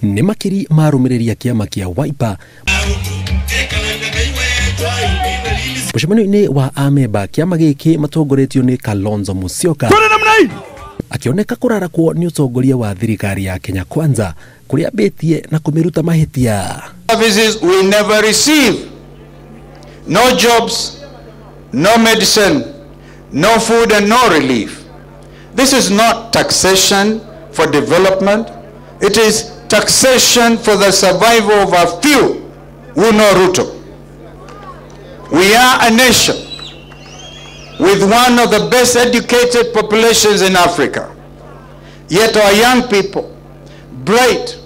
Nĩ makiri marũmĩrĩri a kĩama kĩa Wiper. Mũcemanio-inĩ wa amemba kĩama gĩkĩ matongoretio nĩ Kalonzo Musyoka akĩoneka kũrarakwo nĩ ũtongoria wa thirikari ya Kenya Kwanza kũrĩa ambĩtie na kũmĩruta mahĩtia. Services we never receive. No jobs, no medicine, no food and no relief. This is not taxation for development. It is taxation for the survival of a few who know Ruto. We are a nation with one of the best educated populations in Africa. Yet our young people, bright,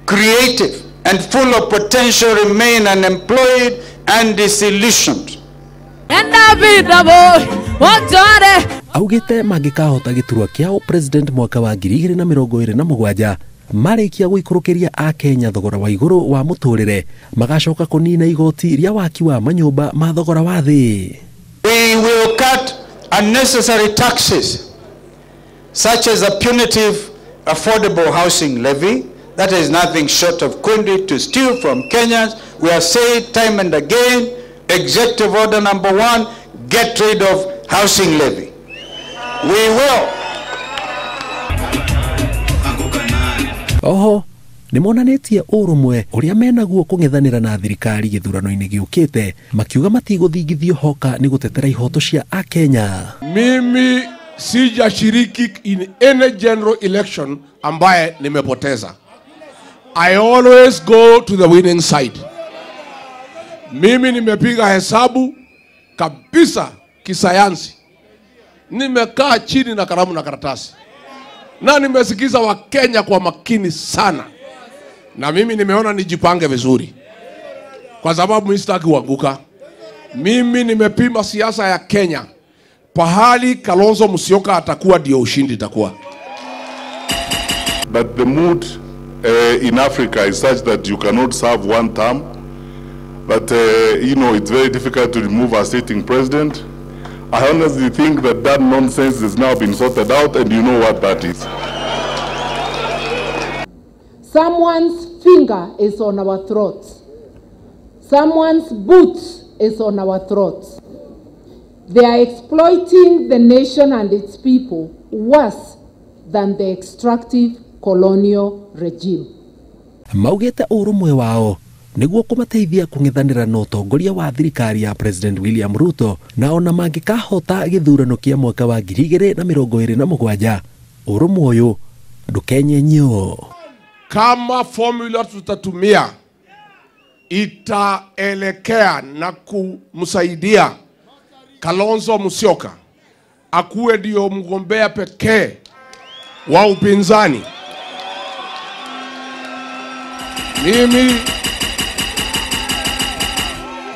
creative, and full of potential, remain unemployed and disillusioned. Augite mangĩkahota gĩturwa kĩao president mwaka wa 2027 marĩkia gũikũrũkĩria akenya thogora wa igũrũ wa mũtũrĩre magacoka kũnina igoti rĩa waki wa manyũmba ma thogora wa thĩ. We will cut unnecessary taxes such as a punitive affordable housing levy. That is nothing short of quinry to steal from Kenyans. We have said time and again, executive order number 1, get rid of housing levy. We will. Oho, nĩ monanĩtie ũrũmwe ũrĩa menaguo kũng'ethanĩra na thirikari gĩthurano-inĩ gĩũkĩte, makiuga matigũthingithio hoka nĩ gũtetera ihoto cia Akenya. Mimi sijashiriki in any general election ambaye nimepoteza. I always go to the winning side. Mimi nimepiga hesabu kabisa kisayansi. Nimekaa chini na kalamu na karatasi. Na nimesikiza Wakenya kwa makini sana. Na mimi nimeona nijipange vizuri. Kwa sababu mimi sitaki kuanguka. Mimi nimepima siasa ya Kenya. Pahali Kalonzo Musyoka atakuwa ndio ushindi itakuwa. But the mood in Africa is such that you cannot serve one term. But you know, it's very difficult to remove a sitting president. I honestly think that that nonsense has now been sorted out, and you know what that is. Someone's finger is on our throats. Someone's boot is on our throats. They are exploiting the nation and its people worse than the extractive colonial regime. Maugĩte ũrũmwe wao nĩguo kũmateithia kũng'ethanĩra na ũtongoria wa thirikari ya President William Ruto, na ona mangĩkahota gĩthurano kĩa mwaka wa 2027 ũrũmwe ũyũ ndũkenyenyio. Kama formula tutatumia itaelekea na kumsaidia Kalonzo Musyoka akuwe ndio mgombea pekee wa upinzani,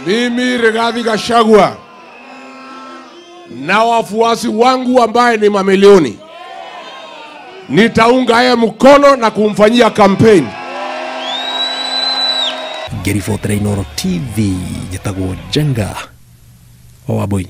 Mimi Rigathi Gachagua na wafuasi wangu ambaye ni mamilioni nitaunga yeye mkono na kumfanyia campaign. Ngĩribotera Inooro TV, njĩtagwo Njenga wa Wambui.